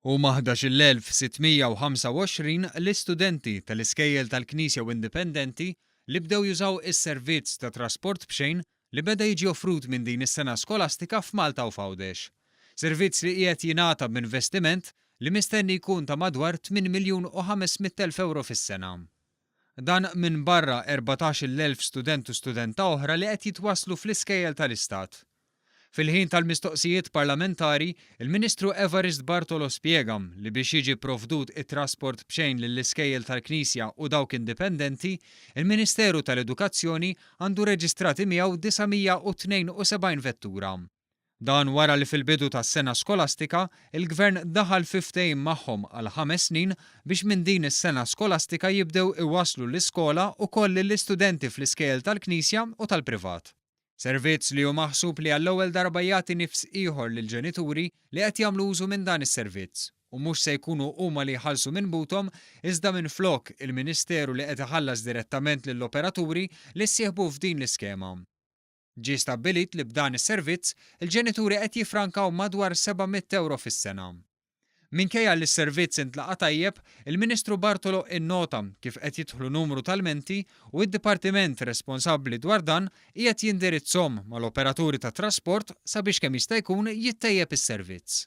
Huma 11,625 l-istudenti tal-iskejjel tal-Knisja u indipendenti li bdew jużaw is-servizz ta' trasport b'xejn li beda jiġi offrut minn din is-sena skolastika f'Malta u f'Għawdex. Servizz li qiegħed jingħata b'investiment li mistenni jkun ta' madwar 8 miljun u 500,000 ewro fis-sena. Dan minbarra 14,000 student u studenta oħra li qed jitwasslu fl-iskejjel tal-Istat. Fil-ħin tal-mistoqsijiet parlamentari, il-Ministru Evarist Bartolo spjega li biex jiġi pprovdut it-trasport b'xejn lill-iskejjel tal-Knisja u dawk indipendenti, il-Ministeru tal-Edukazzjoni għandu reġistrati miegħu 972 vettura. Dan wara li fil-bidu tas-sena skolastika, il-Gvern daħal fi ftehim magħhom għal ħames snin biex minn din is-sena skolastika jibdew iwasslu l-iskola ukoll lill-istudenti fl-iskejjel tal-Knisja u tal-privat. Servizz li hu maħsub li għall-ewwel darba jagħti nifs ieħor lill-ġenituri li qed jagħmlu użu minn dan is-servizz u mhux se jkunu huma li jħallsu minn buthom iżda minflok il-Ministeru li qed iħallas direttament lill-operaturi li ssieħbu f'din l-iskema. Ġie stabbilit li b'dan is-servizz, il-ġenituri qed jiffrankaw madwar 700 ewro fis-sena. Minkejja li s-servizz intlaqa' tajjeb, il-Ministru Bartolo innota kif qed jidħlu numru ta' lmenti u d-dipartiment responsabbli dwar dan qiegħed jindirizzhom mal-operaturi tat-trasport sabiex kemm jista' jkun jittejjeb is-servizz.